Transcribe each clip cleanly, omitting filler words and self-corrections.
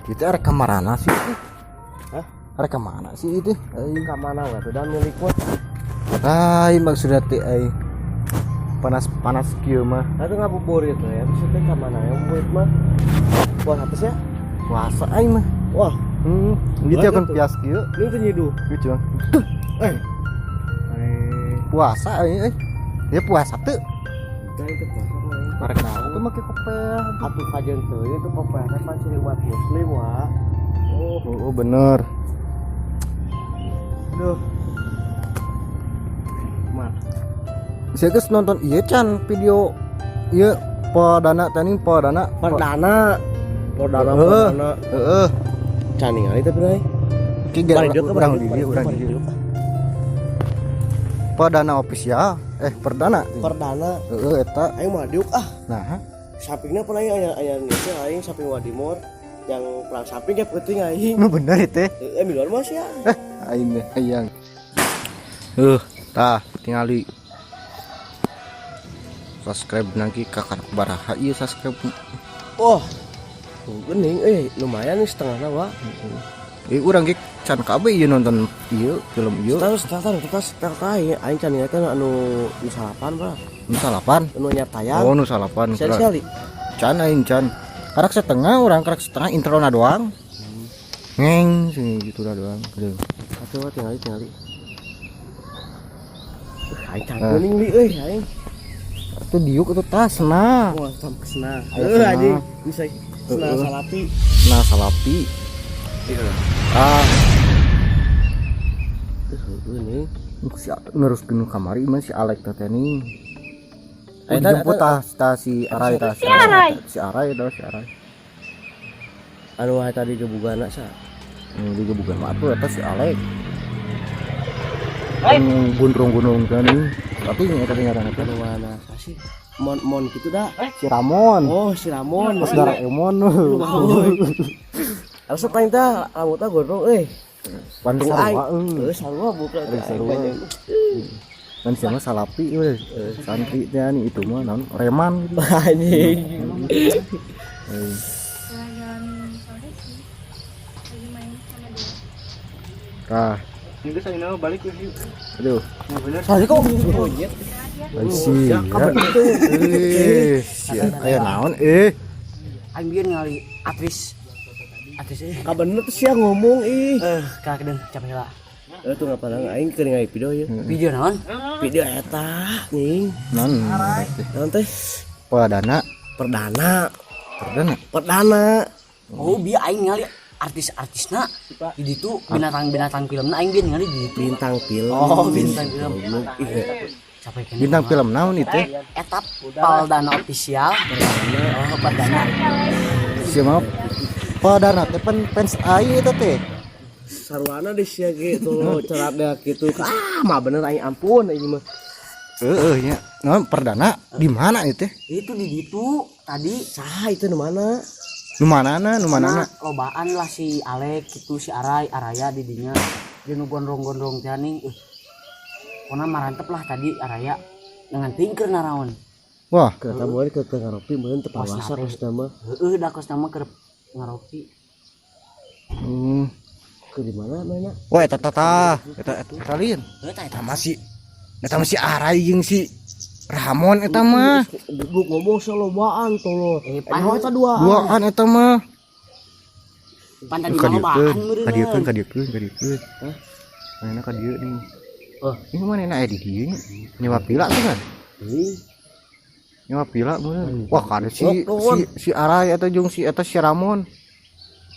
Itu arek kamarana sih itu? Hah? Arek kamana sih itu? Ai. Ka mana we da milik mah? Ai, maksudnya teh ai. Panas-panas kieu mah. Atuh ngabuburit we ya, bisa teh ka mana ya ngabuburit mah? Puasa atas ya? Puasa ai mah. Wah, Gitu kan tuh. Pias kieu. Ini tuh nyiduh. Gitu. Eh. Eh, Puasa ai euy. Ya puasa teu. kan itu puasa mah. Arek naon tuh make kopel? Atuh kajen teu itu kopel teh pan ciri umat muslim wa. Oh, oh bener. Aduh. Mak, Saya geus nonton ieu can video ieu perdana tani perdana. Perdana. Perdana. Heeh. Perdana. Heeh. Can ningali tapi euy. Ki Bari dieu urang di dieu, urang di dieu. Perdana official, eh, perdana. Perdana. Heeh, eta. Aing mah diuk ah. Nah. Sampingnya pernah aing aya aya itu aing samping Wadimor yang perang samping ya penting aing. Nu bener itu. Eh, miluan mah sih ya. Eh, aing deh hayang. Tah tingali subscribe nanti kakak baraha ieu subscribe. Wah. Gening eh lumayan nih setengahna wa. Eh, urang ge can kabeh ieu nonton ieu film ieu. Terus terus terus terus terus aing aing can ningali teh anu nu salapan bah. Nu salapan. Anu anyar tayang. Oh, nu salapan. Sekali sekali. Can aing can. Karak setengah urang, karak setengah introna doang. Ngeng sih gitu dah doang. Aduh. Atuh tingali tingali. Aing can Eh. geuning li euy aing. Itu diuk itu tas nah. Wah, sam kesena. Aya Eh sena. Anjing bisa sena Heeh. salapi. Nah, salapi. Iya. Ah, Geuning. si neruskeun kamari mah si Alek teh teh nih. Eh, Dijemput tah tah si Arai tah si Arai. Si Arai dah si Arai. Anu wae tadi gebugana sa. Juga bukan mah tuh eta si Alek. Gondrong-gondrong teh nih. Tapi eta teh ngaranna teh. Anu mana sih? Mon mon gitu dah. Si Ramon. Oh, si Ramon. Pas Doraemon. Harusnya paling teh rambutnya gondrong euy. Pan sarua euy. Euy, sarua bukan. Aduh, sarua. Kan siapa salapi euy. Santri teh nih itu mah naon reman gitu. Anjing. Eh, Jalan sore sih lagi main sama dia. Tah, Ini saya balik yuk. aduh. Nah, bener. Soalnya kok monyet. Ai sia. Eh, sia aya naon eh? Aing bieu ningali artis artis eh. Kabener tuh sia ngomong ih. Eh, kakedeung capek lah. Eh tuh ngapa aing keur ningali video ya. Video naon? Video eta ning. Naon? Naon teh? Perdana, Perdana. Perdana. Perdana. Oh, bieu aing ningali artis-artisna di ditu binatang-binatang filmna aing bieu ningali di ditu. Bintang film. Oh, bintang film. Goblok ih. Capek keneh. Bintang film naon itu? Eta Paldana official. Oh, Perdana. Siapa? Perdana teh pen fans aing eta teh. Sarwana di sia ge tuh ceratnya gitu. Ah, mah bener aing ampun aing mah. Heeh nya. Naon perdana di mana itu teh? Itu di ditu tadi. Saha itu nu mana? Nu manana, nu manana? Nah, lobaan lah si Alek gitu, si Arai, Araya di dinya. Dia nu gondrong-gondrong teh ning. Pokona marantep lah tadi Araya dengan tingker naraon. Wah, Kereta boleh ke ke ngaropi meureun teu Kos pawasa nate. kos nama. Heeh, da kos nama keur ngaropi. Ke di mana mainna? Wah, eta tah, eta eta lain. Heuh tah eta. Eta mah si eta mah si Arai jeung si Ramon eta mah. Goblok ngomong selobaan tolol. Eh, Eh, pan- eta dua. Duaan eta mah. Pan tadi mah lobaan Kadieukeun, meureun. kadieukeun, kadieukeun, kadieukeun. Hah? Mana ka dieu nih? Oh. Ini mana aya di dieu nya? Nyewa pila tuh kan? Ih, Nyewa pila meureun. Wah, kada si Lockdown. si si Arai eta jeung si eta si Ramon.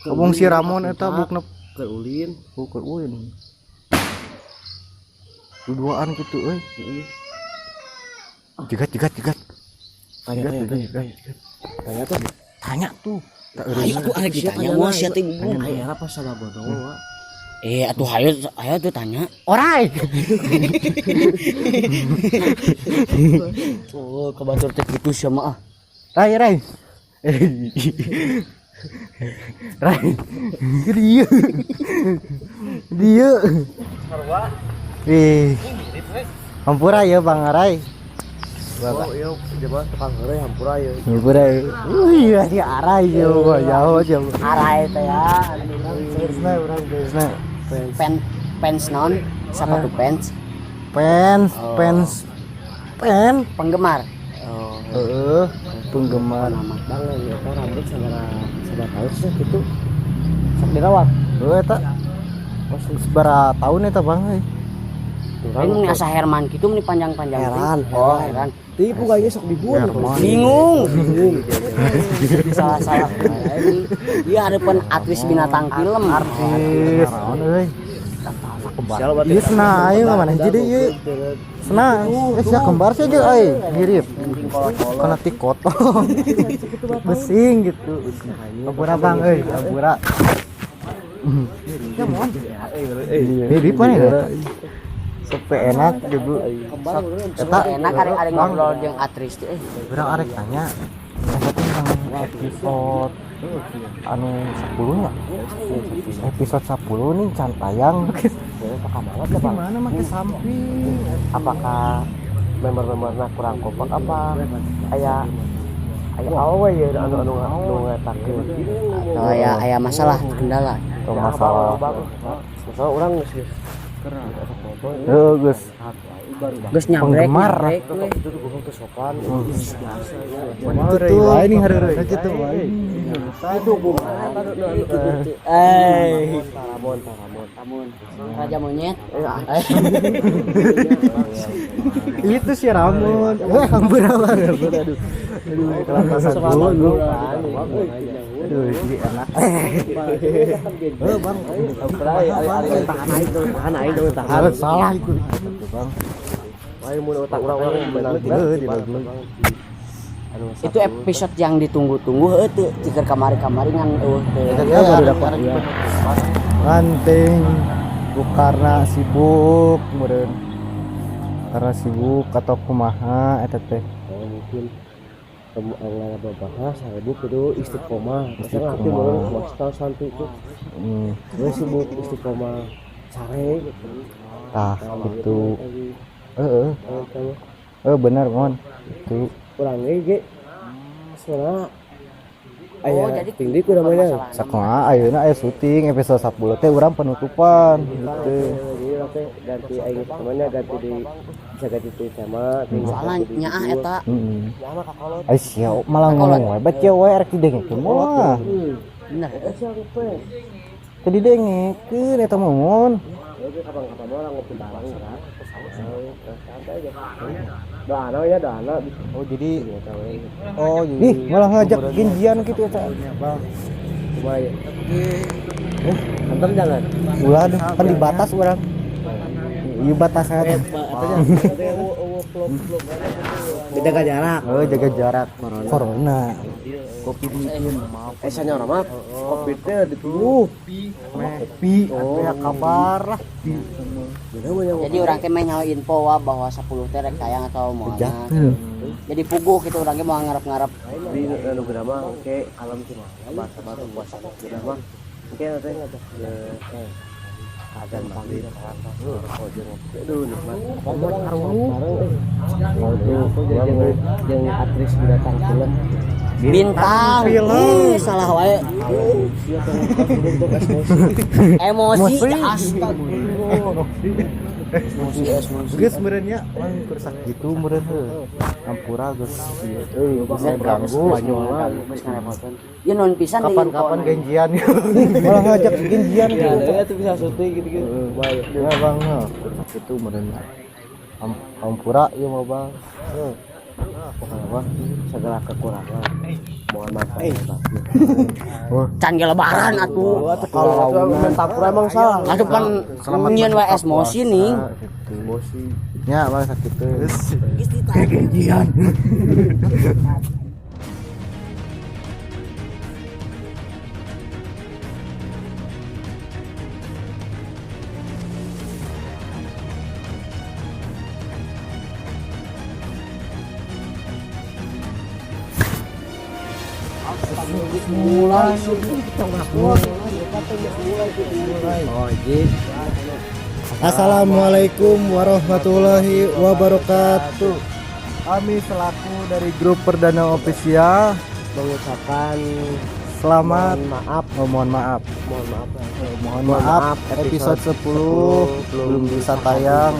Ngomong si Ramon eta bukna Keur ulin. bukur ulin. Duaan gitu euy. Jegat jegat jegat. Tanya Jegat tanya jegat tanya. jegat. Jegat. Tanya tuh. Tanya tuh. Tak Ayo atuh arek ditanya moal sia teh goblok. Aing era pas sama bodong wa. Eh, atuh hayo hayo tuh tanya. Orai. Oh, kebatur teh kitu sia mah ah. Rai Rai. Rai. Dia. Dia. Ih. Hampura ya Bang Rai. Bapak. Oh, iya, coba tukang heureuy hampura ieu. Hampura. Wih, di arah ieu mah jauh jauh. Arai teh ya. Fansna urang fansna. Fans. Pen fans non sepatu fans Fans, fans. Pen. penggemar. Oh, Heeh, penggemar. Nama. Bang, eta rambut sabaraha sabaraha tahun sih gitu. Sok dirawat. Heuh eta. Sabaraha tahun eta Bang euy. Ini asa Herman gitu nih panjang-panjang. Heran, Oh, heran. heran. Tipu kayaknya sok dibuat. Herman. Bingung. Salah-salah. Iya harapan artis binatang film. Artis. Naon euy? Sial berarti. Ieu cenah ayo mana hiji deui ieu. Cenah, eh sia kembar sih jeung euy, mirip. Kana ti kotor. Besing gitu. Hampura Bang euy, hampura. Mirip mana ya? Sepe enak gitu. Eta Enak arek-arek ngobrol jeung aktris teh. Urang arek tanya, eta teh tentang episode anu 10 nya? Episode 10 nih can tayang. Gimana make samping? Apakah member-memberna kurang kompak apa aya aya awe ya anu anu anu ngetakeun Atau aya aya masalah kendala. Atau masalah. Masalah urang geus geus Heuh, geus. Geus nyambrek. Penggemar. Nyambrek we. itu tuh goblok teu sopan. Itu wae nih hari-hari gitu wae. Itu kumaha Eh, Taramon Taramon. Tamun. Raja monyet. Itu si Ramon. Eh, hampura Bang. Aduh. Aduh, kelapasan dulu. Aduh, ini enak. Eh, Bang. Tahan aing dong, tahan aing dong, tahan. Salah itu. Bang. Aing mun otak urang-urang menang. Heuh, di lagu. Itu episode yang ditunggu-tunggu heuh teu cikeur kamari-kamari ngan eueuh teu. Ya, baru dapat. Ranting karena sibuk meureun. Karena sibuk atau kumaha eta teh. Oh, mungkin nggak bahas sibuk itu istiqomah. Misalnya aku Istiqomah. mau wastal santai itu gue sibuk istiqomah sare gitu. Tah gitu. Heeh. Eh bener mon. Itu Kurang ge sebenarnya Oh, aya jadi tinggi ku namanya. sakumaha ayeuna aya syuting episode 10 teh urang penutupan gitu. Jadi urang teh ganti aing temannya ganti di bisa ganti di tema, Soalnya nyaah eta. Heeh. Ai sia malah ngomong we baca we rek didengekeun mah. Bener. Teu didengekeun eta mah mon. Oke, kapan-kapan orang ngopi bareng kan. Santai aja. Doana ya doana. Oh jadi oh jadi ih malah ngajak genjian gitu eta. Bang. Cuma ya. Antar jangan. Ulah deh, kan di batas urang. Iya batasnya teh. Jaga jarak. Oh, jaga jarak. Corona. Eh, sanya orang mah kopi teh dipuluh. Kopi, oh. Kabar lah. Jadi urang teh meh nyaho info wa bahwa 10 teh rek tayang atau moal. Jadi puguh gitu urang ge moal ngarep-ngarep. Di anu mah oke kalem sih mah. Sabar sabar puasa geura mah. Oke nanti azan maghrib. Aduh nikmat. Jeung aktris binatang film. Bintang. Ih, salah wae. Emosi astagfirullah. Emosi emosi. Geus meureun nya, urang kursak gitu meureun heuh. Hampura geus ieu euy ganggu. Ya non pisan di Kapan-kapan info. genjian. Malah ngajak genjian gitu. Ya tuh bisa syuting gitu-gitu. Ya bang, heuh. Kursak gitu meureun. Hampura ieu mah bang. Heuh. Pokoknya mah segala kekurangan mohon maaf lahir batin. Can ge lebaran atuh. Kalau tampura emang salah. Atuh pan nyieun wae emosi nih. Gitu. Nya bang sakit tuh. Assalamualaikum warahmatullahi wabarakatuh. Kami selaku dari grup Perdana Official Mengucapkan selamat, mohon maaf, oh, mohon maaf. Mohon maaf. Mohon Mohon maaf, maaf, episode episode 10 10 belum bisa tayang.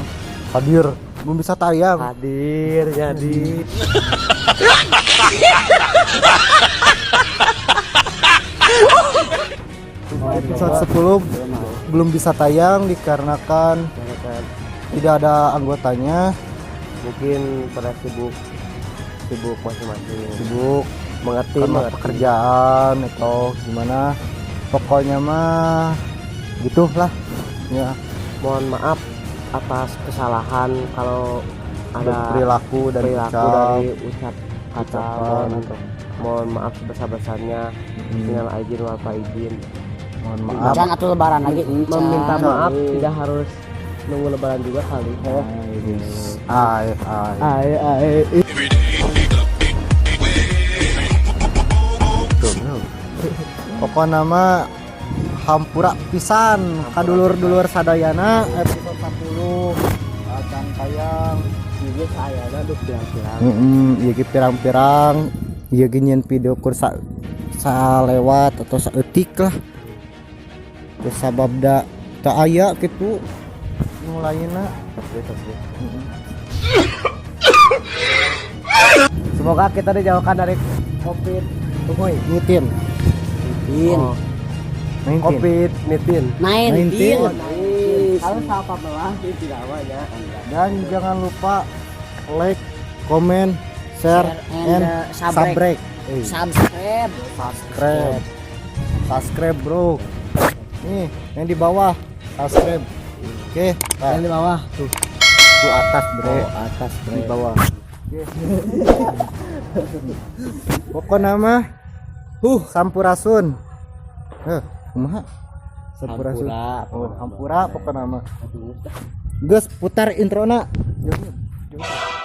Hadir, belum bisa tayang. Hadir jadi. Episode 10 belum bisa tayang dikarenakan tidak ada anggotanya, Mungkin pada sibuk sibuk masing-masing. Sibuk Mengerti, karena mengerti. Pekerjaan atau gimana. Pokoknya mah gitulah ya. Mohon maaf atas kesalahan kalau ada perilaku dan perilaku ucap, dari ucap kata. Ucapan. Mohon maaf sebesar-besarnya. Minal aidin wal faizin. Mohon maaf. Jangan atuh lebaran lagi encan. Meminta maaf tidak harus nunggu lebaran juga kali. Ay, ay. Ay ay. Pokoknya mah hampura pisan ka dulur-dulur sadayana, episode 10 acan tayang. Juga saya ada duh pirang-pirang. Heeh, ieu ge pirang-pirang, ieu ge nyieun video kur sa salewat atau saeutik lah. Ku sababda teu aya kitu nu lainna. Heeh. Semoga kita dijauhkan dari Covid. Tunggu. Nitin. Nineteen. Oh, 19. Covid 19. 19. Kalau sama belah sih tidak namanya. Dan jangan lupa like, comment, share, and, and subrek. Subrek. Eh, Subscribe. Subscribe. Subscribe, Bro. Nih, yang di bawah subscribe. Oke, nah, Yang di bawah tuh. Tuh atas, Bre. Oh, atas, Bre. Di bawah. Oke. Pokoknya mah sampurasun. Eh, kumaha? Sampurasun. Hampura. Oh, hampura pokoknya mah. Geus, putar introna. Jauh, jauh.